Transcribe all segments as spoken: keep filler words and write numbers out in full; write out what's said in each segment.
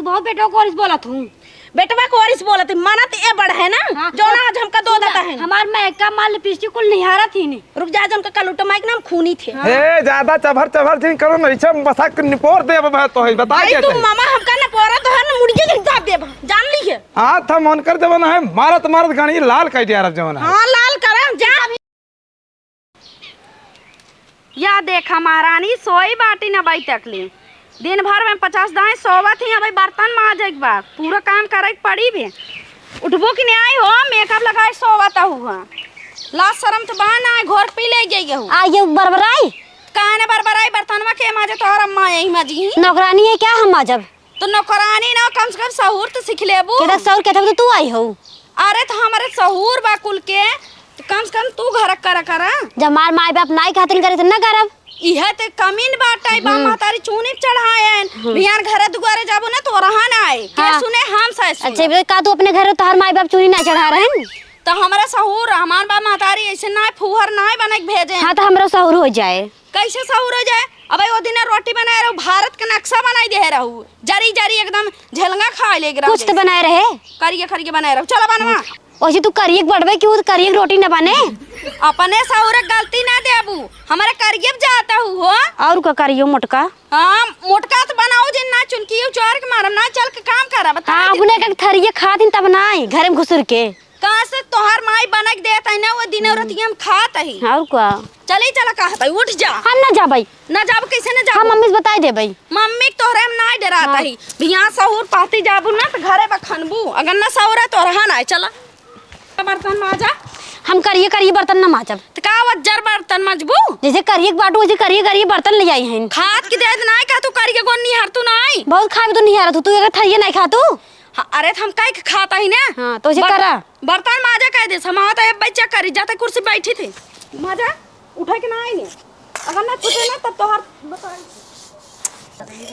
बहुत बेटवा को ओरिस बोलत हूँ। बेटवा को ओरिस बोलत ही, मानत ए बड़ है ना, हाँ, जो ना आज हमका दो सुना, दाता है। हमार मैं का माल लिपस्टिक कुल निहारत ही नहीं। रुक जा, आज हमका कलूटा माइक ना हम खूनी थे। हाँ। ए, ज्यादा चभर चभर जिन करो ना, इच्छा बसा के निपोर देब मैं तो है, बता भाई, के तू तई। मामा हमका ना पोरा तो है ना, मुड़िए के दाब देब, जान ली है। हाथ हम उनकर जवन है, मारत मारत गाड़ी लाल कर दिया रब जवन है। हाँ, लाल करा, जा। या देखा महारानी, सोई बाटी न अबई तकली। दिन भर में पचास दाईं सोवत ही, अबई बर्तन माजे के बा, पूरा काम करे के पड़ी बे। उठबो कि नहीं आई हो, मेकअप लगाए सोवत हूँ। लाज शरम तो बा ना, घोर पी ले गई हूँ। आ ये बरबराई? काहे न बरबराई, बर्तनवा के माजे, तोहर अम्मा यही माजी। नौकरानी है क्या हम माजब? तो नौकरानी ना, कम से कम सहूर तो सीख लेबू। केतक सहूर, केतक तो तू आई हो। अरे तो हमरे सहूर बा कुल के, तो कम से कम तू घर करा करा। जब हमार माई बाप नाई खातिन करे तो ना करब। इहे ते कमीन बाटे, बाप हम्म। महतारी चूनी चढ़ाएन। हम्म। बिहान घरे दुआरे जाबू ना तो रहा ना आए। के हाँ। सुने हम सास सुने। अच्छा, ये का तू अपने घर तोहर माई बाप चूनी ना चढ़ा रहन? तो हमरा सहूर, हमार बाप महतारी ऐसे ना फूहर ना बने के भेजे। हाँ, तो हमरा सहूर हो जाए। कैसे सहूर हो जाए? अबे वो दिन रोटी बनाए रहू, भारत के नक्शा बनाई दे रहू, जरी जरी एकदम झेलंगा खा ले रहू कुछ तो जैसे। बनाए रहे। करिए करिए बनाए रहू, चला बनवा। वैसे तू करिए के बढ़बे क्यों, करिए के रोटी न बने। अपने सहूर के गलती ना देबू, हमारे करिए पे जाता हूँ हो। और का करियो मोटका? हाँ, मोटका तो बनाओ जे ना चुनकी उचार के मारम ना, चल के काम करा, बता हाँ, दे। अपने का थरिए खातिन तब ना आई, घर में घुसुर के। कहाँ से तोहार माई बनक देत है ना, वो दिने हम्म। रतिया हम खात ही। और का? चली चला कहत है, उठ जा। हम ना जाबई। ना जाब, कैसे ना जाब? हम मम्मी से बताई देबई। मम्मी के तोहरे हम ना डरात हाँ। ही। बिहान सहूर पाती जाबू ना तो घरे बखनबू, अगर ना सहूर है तो रहा ना, चला। बर्तन माजा। हम करिए करिए बर्तन ना माजब। तो का वज्जर बर्तन मजबू? जैसे करिए के बाटू, वैसे करिए करिए बर्तन ले आई हैं। खात की देत ना का तू करिए को निहार तू ना आई। बहुत खाए तो निहार तू, तू अगर थरिए नहीं खा तू। हाँ, अरे, तो हम काहे के खाता ही ना? हाँ, तो उसे बर-, करा। बर्तन माजा कह दे, हम आवत है, बच्चा करी, जाते कुर्सी बैठी थी। माजा, उठा के ना आई ने। अगर ना छूटे ना, तब तोहार बताई।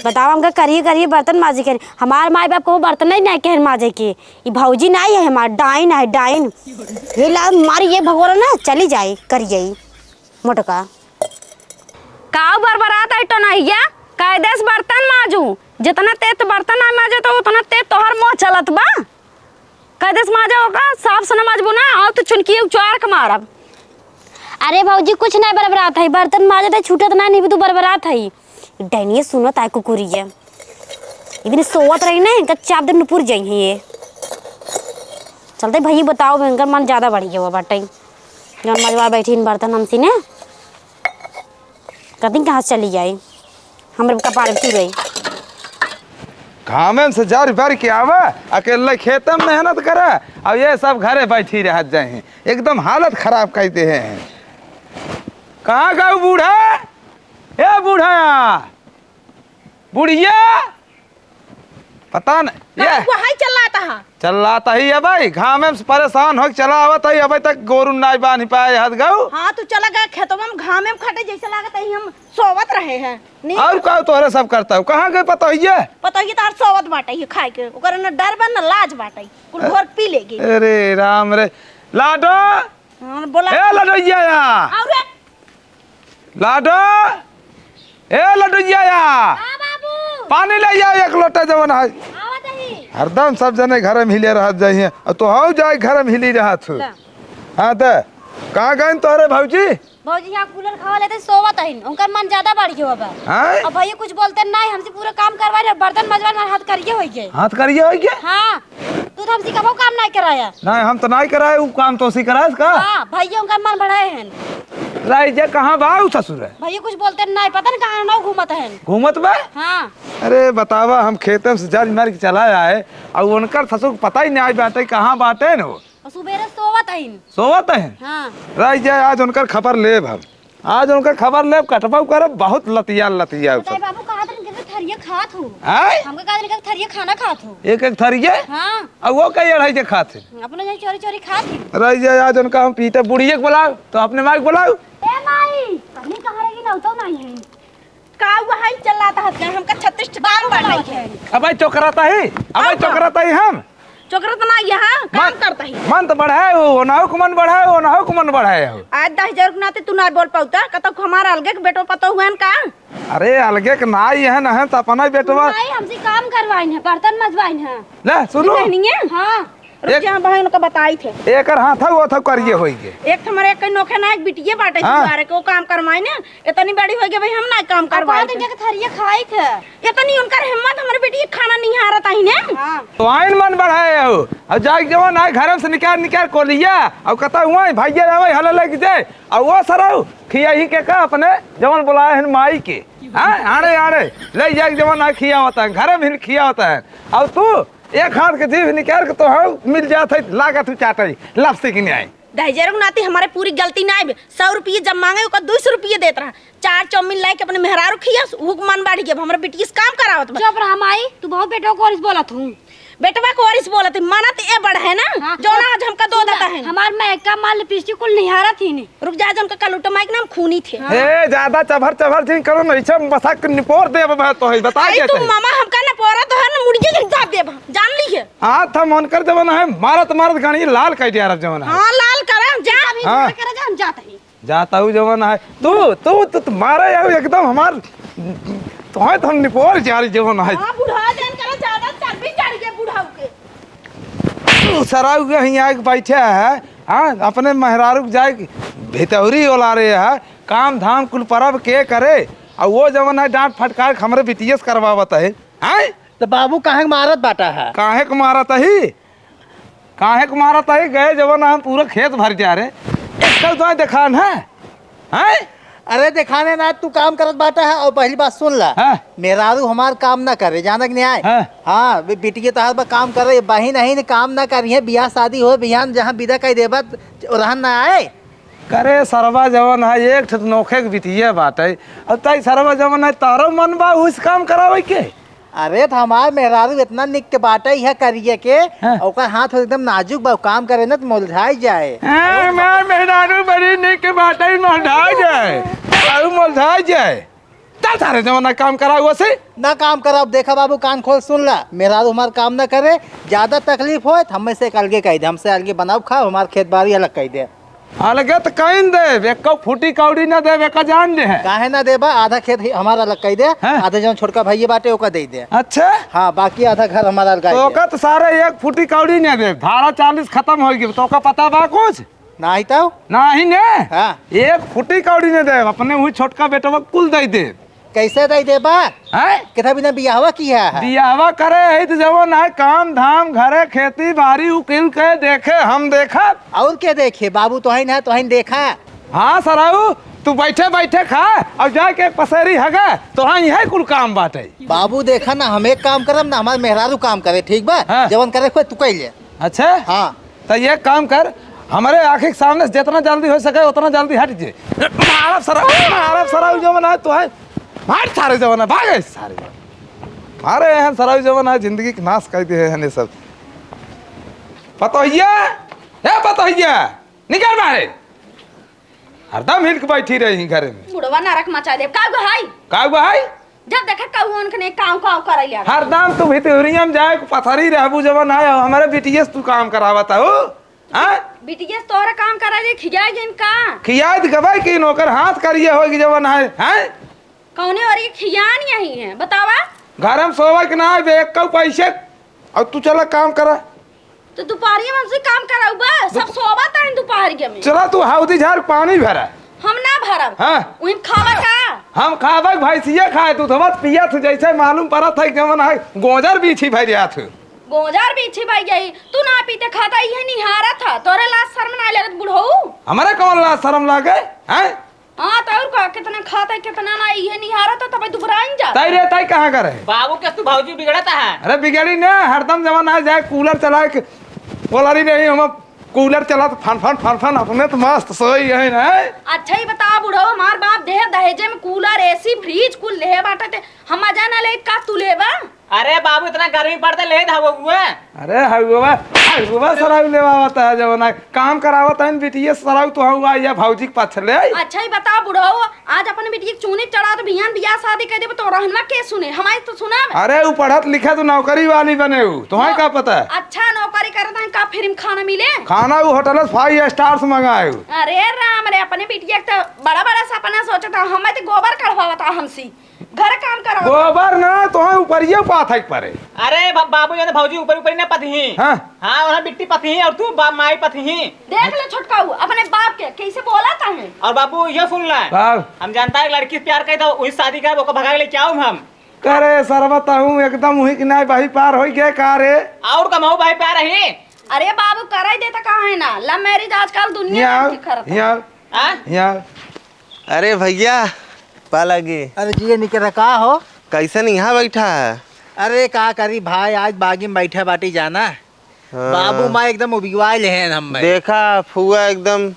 बताओ, हमका करिए, करिए बर्तन माजे के। हमार माई बाप को बर्तन नहीं, नहीं कहन माजे के। ई भौजी नहीं है हमार, डाइन है, डाइन। ये ला मारी, ये भगोरा ना, चली जाए, करिए ई मोटका। काऊ बरबरात है टोनहिया, कह देस बर्तन माजू। जितना ते तो बर्तन ना माजे तो उतना ते तोहर मुँह चलत बा। कह देस माजा ओका, साफ से ना माजबू ना, आओ तो चुनकी उचार के मारब। अरे भौजी, कुछ नहीं बरबरात है, बर्तन माजत है, छूटत ना, नहीं भी तू बरबरात है। डैनिये सुनत आए कुकुरिया, इतनी सोवत रही ना, इनका चाप दे नुपुर जाई है ये। चलते भैया बताओ, इनकर मन ज्यादा बढ़ गया हुआ बाटे, जौन मजवा बैठी इन बर्तन हमसे ने। कतिन कहाँ से चली जाई, हमरे कपार पे चुरई। घामे में से जर बर के आवा, अकेले खेते में मेहनत करे, और ये सब घरे बैठी रह जाए, एकदम हालत खराब कर दे हैं। कहाँ गऊ बूढ़ा? ए बूढ़ा, बुढ़िया, पता न, ये वहाँ ही चलाता है। चलाता ही है भाई, घामे में से परेशान हो के चला आवत है, अबे तक गोरू नाई बांध पाए हद गऊ। हाँ, तू चला गया खेतवा में, घामे में खटे जैसे लागत है हम सोवत रहे हैं। नी? और का तोहरे सब करता हूँ, कहाँ गए पता ही है? पता ही तार सोवत बाटे ही खाए के, ओकर न डर बा न लाज बाटे, कुल घोर पी लेगी। अरे राम रे, लाडो, हाँ, बोला। ए लडैया या। और रे? लाडो, ए लडैया या। हाँ बाबू। पानी ले आ एक लोटा जवन है। आवत ही। हरदम सब जने घर में हिले रहत जाइए, और तो हौ जाए घर में हिली रहत हो। ला। हाँ तो, कहाँ गए तोहरे भौजी? भौजी यहाँ कूलर हवा लेते सोवत हइन, उनकर मन ज्यादा बढ़ गयो बा। हाँ? अब भैया कुछ बोलते नहीं, हमसे पूरा काम करवा रहे, बर्तन मजवा रहे, हाथ करिए हो गए। हाथ करिए हो गए? हाँ। तू तो हमसे कबो काम नहीं कराया। नहीं, हम तो नहीं कराए, वो काम तो उसी कराए का? हाँ, भैया उनका मन बढ़ाए हैं। राई जे कहाँ बा उ ससुर है? भैया कुछ बोलते नहीं, पता नहीं कहाँ नौ घूमत हैं। घूमत बा? हाँ। अरे बतावा, हम खेते में से जर मार के चला आए, और उनकर ससुर को पता ही नहीं बाटे, कहाँ बाटे न हो। और सुबेरे सोवत हैं। सोवत हैं? हाँ। राई जे आज उनकर खबर लेब हम। आज उनकर खबर लेब, कटबा करब, बहुत लतिया लतिया बताए सब। बाबू, कहा दिन के थरिया खात हूँ। आय? हमका कहा दिन के थरिया खाना खात हूँ। एक एक थरिये? हाँ। अब वो कई अढ़ाई के खात है? अपने यहाँ चोरी चोरी खात है। रह जाए, आज उनका हम पीटे, बुढ़िया के बुलाओ, तो अपने माई के बुलाओ। ए माई, कहीं कहाँ रहेगी ना, तो नहीं है। का हुआ है, चलाता है, हमका छत्तीस ठे काम बांट रही है। अबे चोकराता ही, अबे और का? चोकराता ही हम। चोकरा तो ना यहाँ काम मन, करता ही। मन तो बढ़ाए हो, ओनाहु के मन बढ़ाए हो, ओनाहु के मन बढ़ाए हो। आज दस हजार के नाते तू ना बोल पाउता, कतौ हमारा अलगे के बेटो पतो हुआ न का? अरे, अलगे के नाई है, न है, त अपना ही बेटवा। नाई, हमसे काम करवाइन है, बर्तन मजवाइन है। ले, सुनो। नहीं है? हाँ। रुक एक जा, बहन का बताई थे। एकर हाथ है, वो था करिए होई गे। एक तो हमारे एक नोखे ना, एक बिटिये बाटे हाँ। दुआरे के, वो काम करवाई ना। इतनी बड़ी होई गे भाई, हम ना काम करवाई थे। थरिया खाई थे। इतनी उनकर हिम्मत, हमारे बेटी खाना नहीं आ रहा था ही ने। हाँ। तो आइन मन बढ़ाए हो। अब जाए जवन आए घर से निकाल, निकाल को लिया। अब कहता हुआ भैया आवे, हला लग दे। अब वो सरऊ खिया ही के का अपने जवन बुलाए हैं माई के। हाँ, आड़े, आड़े, ले जाए जवन आए खिया होता है, घर में ही खिया होता है। अब तू एक हाथ के जीभ निकाल के तो हाँ मिल जात है, लागत हूँ चाटई, लपसी की न्याय। दहिजर के नाती हमारे पूरी गलती ना आइबे। सौ रुपये जब मांगे, ओकर दो सौ रुपये देत रहा। चार चाउमीन लाई के अपने मेहरारू खियास, उहू के मन बढ़ गया। अब हमरा बिटिया से काम करावत बा। चुप रहा माई, तू बहुत बेटवा को ओरिस बोलत हूँ। बेटवा को ओरिस बोलत है, मानत ए बड़ है ना, हाँ, जो ना आज हमका दो सुन ना, देता है। हमार मैं का माल लिपस्टिक कुल निहारत ही नहीं। रुक जा, जौन का कलूटा माइक नाम खूनी थे। हाँ। ए, ज्यादा चभर चभर जिन करो, नहीं सब बसा के निपोर देब मैं तो है, बता आई देत तू है। मामा हमका न पोरा तो है न मुड़िए के दाब देब, जान ली है। हाथ हम उनकर जवन है, मारत मारत गाड़ी लाल कर दिया रब जवन है। हाँ, लाल करम, जा। अभी हाँ। करे जा, हम जात ही। जाता हूँ जवन है। तू, तू, तू, तू मारे यार एकदम हमार, तो है तो हम निपोर जा रही जवन है। हाँ, बुढ़ा जान करा ज्यादा चर्बी चढ़ गया बुढ़ाऊ के। तू सराऊ के हियाँ आके बैठे है, हाँ, अपने मेहरारू के जाए भितौरी ओलारे है, काम धाम कुल परब के करे, और वो जवन है डांट फटकार के हमरे बिटिया से करवावत है, हैं? तो बाबू काहे के मारत बाटा है? काहे के मारत ही? काहे के मारत ही? गए जवन हम पूरा खेत भर जा रे, एक तो देखान है, हैं? अरे देखाने ना, तू काम करत बाटा है। और पहली बात सुन ला, हाँ। मेहरारू हमार काम ना करे, जाना कि नहीं आए? हाँ। हाँ, बे-, बिटिया तोहार बा काम करे, बहिन अहिन काम ना करिहे, बियाह शादी हो, बिहान जहाँ विदा कर देबा, त-, रहन ना आए। करे सरवा जवन है, एक ठे नोखे के बिटिया बाटे, और ताई सरवा जवन है, तारो मन बा उस काम करावे के? अरे, त हमार मेहरारू इतना निक के बाटे, यह करिए के, हाँ। ओकर हाथ एकदम नाजुक बा, काम करे ना त मुरझाई जाए। हाँ, हमार मेहरारू बड़ी निक के बाटे, मुरझाई जाए, और मुरझाई जाए। चल सारे जवन है काम करा हुआ से। ना काम करब, देखा बाबू, कान खोल सुन ला, मेहरारू हमार काम ना करे, ज्यादा तकलीफ होए त हमें से अलगे कह दे, हमसे अलगे बनाओ खाओ, हमार खेत बाड़ी अलग कह दे। अलगे त कहीं देब, एको फूटी कौड़ी ना देब, एका जान ले है। काहे ना देबा, आधा खेत ही हमार अलग कह दे, हाँ। आधा जौन छोटका भैया बाटे ओका दे दे। अच्छा। हाँ, बाकी आधा घर हमारा अलग तो है। ओका त सारे एक फूटी कौड़ी ना देब, धारा चालीस खत्म हो गई, तो ओका पता बा कुछ? नाही तो? नाही ने? हाँ। एक फूटी कौड़ी ने देब, अपने वही छोटका बेटवा कुल दे देब। कैसे दे देबा? हैं? कितना बिना बियाहवा किया है? बियाहवा करे है तो जवन है काम धाम घरे खेती बाड़ी उकिल के देखे हम देखब। और के देखे? बाबू तो है ना, तो है देखा। हाँ सराऊ, तू बैठे बैठे खा और जाके एक पसेरी हगा, तो हाँ यही कुल काम बाटे। बाबू देखा ना, हम एक काम करब ना, हमार मेहरारू काम करे, ठीक बा? हाँ। जवन करे खोए तू कह ले। अच्छा? हाँ। त एक काम कर, हमरे आँखी के सामने से जितना जल्दी हो सके उतना जल्दी हट जे। मारब सराऊ, मारब सराऊ जवन है तो है। मार सारे जवन है, भाग सारे जवन। मारे एहन सराऊ जवन है, जिंदगी के नाश कर दिए हैं ये सब। पतोहिया, ए पतोहिया, निकल बाहरे। हरदम हिल के बैठी रही घरे में। बुढ़वा नरक मचा देब। का गो हाई? का गो हाई? जब देखा कहू उनके ने काव काव करे लिया। हरदम तू भितुरिया में जाए के पथरी रहबू जवन है, हमरे बिटिया से तू काम करावत हो, हाँ? बिटिया से तोहरा काम कराए दे, खियाए जिन का? खियाए दे गवाई कि नौकर हाथ करिए होगी जवन है, हैं? कौने और ये खियान यही है, बतावा? घर में सोवे के ना आवे, एक पैसे, और तू चला काम करा। तो दोपहरिया में से काम कराऊ बस, सब सोवा ताइन दोपहरिया में। चला तू हौदी झार पानी भरा। हम ना भरब। हाँ। उहिन खावा का? हम खावे भैंसिया खाए, दूधवा पिया थे, जैसे मालूम पड़ा था जवन है, गोजर बीछी भर जात है। गोजर बीछी भर गई, तू ना पीते खाता, ये निहारा था, तोरे लाज शर्म ना लगत बुढ़ऊ? हमारे कौन लाज शर्म लागे, हैं? हाँ, तो और का, कितना खाता है, कितना ना, ये निहारा था, तबे दुबराइन जा। ताई रे, ताई कहाँ का रहे? बाबू के तू भौजी बिगड़ता है। अरे बिगड़ी ना, हरदम जवन है जाए कूलर चला के, कूलर ही नहीं, हम कूलर चला तो फन फन फन फन अपने तो मस्त सोई है ना। अच्छा ही बता बुढ़ऊ, हमार बाप देह दहेजे में कूलर, एसी, फ्रिज कुल लेहे बाटे ते हम मजा ना ले का तू लेबा? अरे बाबू, इतना गर्मी पड़ते ले धावो हुए। अरे हगुआ, हगुआ सराउ लेवावत है, जवन है काम करावत है बिटिया सराउ तो हुआ या भौजी के पाछे ले। अच्छा ही बता बुढ़ऊ, आज अपन बिटिया के चूनी चढ़ा तो बिहान बियाह शादी कर देबे तो रहनवा के सुने, हमारी तो सुना। अरे उ पढ़त लिखत नौकरी वाली बने उ, तुम्हें का पता है? अच्छा नौकरी करत है का फ्री में खाना मिले? खाना उ होटल से फाइव स्टार से मंगाए उ। अरे राम रे, अपने बिटिया के तो बड़ा बड़ा सपना सोचता, हमें तो गोबर कढ़वावता हमसे। घर काम करो। गोबर ना, तोहे ऊपरिये पाथै के परे। अरे बा-, बाबू, जौन भौजी ऊपर ऊपर ना पथही। हाँ। हाँ, वहाँ बिट्टी पथही और तू बा-, माई पथही। देख ले छोटकाऊ, अपने बाप के कैसे बोलत है। और बाबू, ये सुन ला। बाप। हम जानता है, लड़की से प्यार करे तो वही शादी करब, ओका भगा के लेके आऊँ हम। करे सरवा, तहूँ एकदम वही कि नाहीं, बही पार होइ गए का रे? और कमाऊ बही पार रही। अरे बाबू, कराई देता कहाँ है ना, love marriage आजकल दुनिया हियाँ, में करत है। हियाँ, हाँ? हियाँ। अरे भैया, पा लगी। अरे जिए निके रहा, का हो? कैसन यहाँ बैठा है? अरे का करी भाई, आज बागी में बैठे बाटी जाना। हाँ। बाबू माई एकदम उबिगवाइल हैं हम में। देखा, फुआ एकदम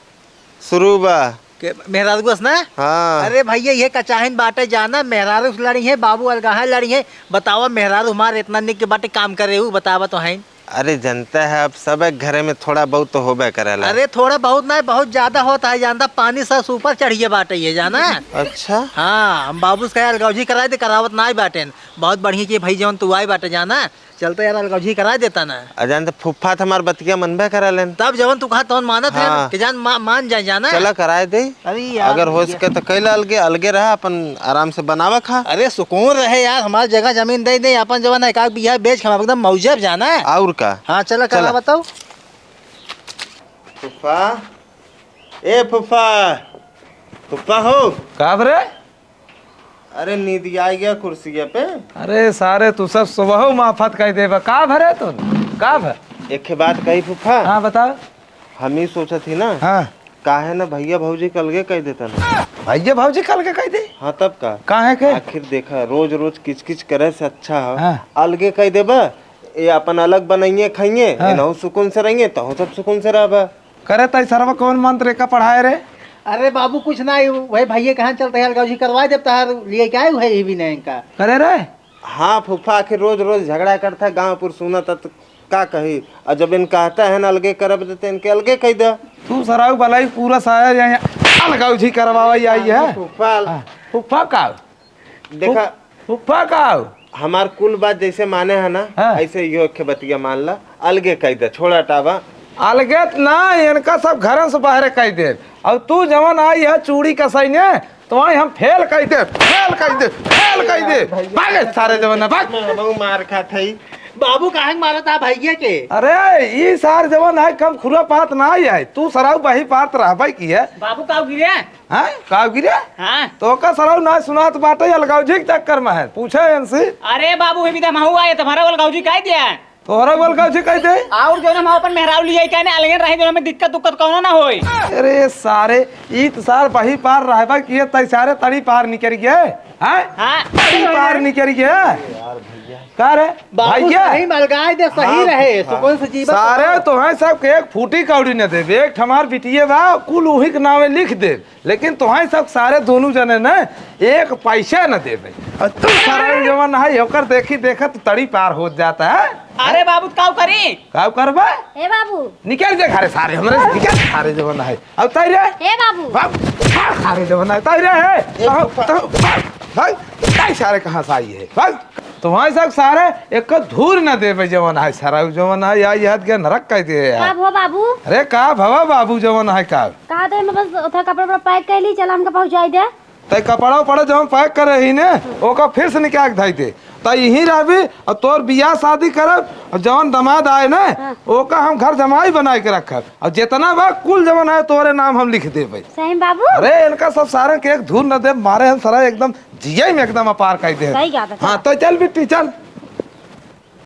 शुरू बा। के मेहरारू बस ना? हाँ। अरे भैया, ये कचाहिन बाटे जाना, मेहरारू से लड़ी है, बाबू अलगाहे लड़ी है। बतावा, मेहरारू हमारे इतना निक बाटे काम करे हु, बतावा तो है। अरे जनता है, अब सब एक घरे में थोड़ा बहुत तो होबे करेला। अरे थोड़ा बहुत ना, बहुत ज्यादा होता है, जानता, पानी सर से ऊपर चढ़िए बाटे ये, जाना। अच्छा। हाँ, हम बाबू से कहे अलगौजी कराए दे, करावत ना बाटेन। बहुत बढ़िया किए भाई, जौन तू आए बाटे, जाना। चलते यार, अलगौजी कराए देता ना। अजान तो फुफ्फा तो हमार बतिया मनबे करेलेन। तब जवन तू कहा तवन मानत है हाँ। कि जान मा-, मान जाए, जाना। चला कराए दे। अरे यार, अगर हो भैया। सके तो कैला अलगे, अलगे रहा, अपन आराम से बनावा खा। अरे सुकून रहे यार, हमार जगह जमीन दे दे, अपन जवन है, का बिया बेच के हम एकदम मौजे पे जाना है। और का? हाँ, चला, चला। करा बताओ। फुफ्फा, ए फुफ्फा, फुफ्फा हो। का बरे? अरे नींद आ गया कुर्सिया पे। अरे सारे, तू सब सुबह माफत कह देबा। का भरे तू? का भर? एक ठे बात कही फूफा। हाँ, बताओ। हम ही सोचत ही ना। हाँ। काहे ना भैया भौजी के अलगे कह देता ना। भैया भौजी के अलगे कह दे? हाँ, तब का? काहे के? आखिर देखा, रोज रोज किचकिच करे से अच्छा हो। हाँ। अलगे कह देबा, ये अपन अलग बनाइए खाइए, हाँ। एनहु सुकून से रहिए, तहु सब सुकून से रहबा। करे तई सरवा कौन मंत्र एका पढ़ाए रे? अरे बाबू कुछ ना, वही भैया कहाँ चलते हैं, अलगौजी करवा देब तहार लिए क्या है, वही भी नहीं का। करे रे? हाँ फूफा, आखिर रोज रोज झगड़ा करता है, गाँव पुर सुनत है तो का कही? और जब इन कहता है ना अलगे करब देते, इनके अलगे कह दे। तू सराऊ भलाई पूरा साया यहाँ अलगौजी करवावा ही आई है। फूफा। हाँ, फूफा का? देखा, फुफ-, फुफ्फा का हो? हमार कुल बात जैसे माने है ना, हाँ। ऐसे इहो एक बतिया मान ला, अलगे कह दे, छोड़ा टावा। अलगे त ना, इनका सब घरन से बाहरे कह दे। और तू जवन आई है चूड़ी कसैने, तो आई हम फेल कह दे, फेल कह दे, फेल कह दे। भैया, भागे सारे जवन है, भाग। मैं हमहू मार खात हई। बाबू काहे के मारत आ भैया के? अरे, ई सार जवन है कम खुरापात ना आई है, तू सराऊ बही पात रहबे की है। बाबू का गिरे? हैं? का गिरे? हाँ। तोका सरऊ ना सुनात बाटे, अलगौजी के चक्कर में है। पूछे इनसे। अरे बाबू, हे विदा महू आए, तुम्हारा अलगौजी काहे दिया? तोहरा अलगौजी कह दे? और जो ना हम अपन मेहरारू लिए, कहने अलगे रहे, जो हमें दिक्कत उक्कत कौनो ना होई। अरे सारे, ई त सार बही पार रहबा किए, तई सारे तड़ी पार निकल गए। हैं? हाँ। तड़ी पार निकल गए। का रे? बाबू भैया। सही में अलगाए दे, सही हाँ। रहे, सुकून से जीवन सारे बिताओ। तोहें सब के एक फूटी कौड़ी न देबे, एक ठमार बिटिये बा, कुल उही के नावे लिख देब। लेकिन तोहई सब सारे दोनों जने न एक पैसा न देबे। और तू सारा जवन है, ओकर देखी देखत तड़ी पार होत जाता है। अरे बाबू, त काऊ करी? काऊ करबे? ए बाबू। निकल दे घरे सारे, हमरे से निकल सारे जवन है। अब तई रे। ए बाबू। बाप, बाप सारे जवन है, तई रे है। ए तो, बाबू। तो, भाई, भाई, तई सारे कहाँ से आई है? भाई, तोहई सब सारे एक धूर न देबे जवन है, सारा जवन है, या याद के नरक कह दे यार। का भवा बाबू? अरे का भवा बाबू जवन है का? कहा दे, मैं बस उठा कपड़ा उपड़ा पैक कर ली, चला हमका पहुँचाई दे। तै कपड़ा उपड़ा जौन पैक करे ही ने, ओका फिर से निकाल के धई दे। तै यहीं रहबी और तोर बियाह शादी करब और जौन दामाद आए ने, हाँ। ओका हम घर जमाई बनाए के रखब और जितना बा कुल जवन है तोरे नाम हम लिख देबे। सही में बाबू? अरे इनका सब सारन के एक धूर न देब, मारे हम सारा एकदम जिये में एकदम अपार कर दे। सही बात है, हाँ, चलो। तो चल बिट्टी चल।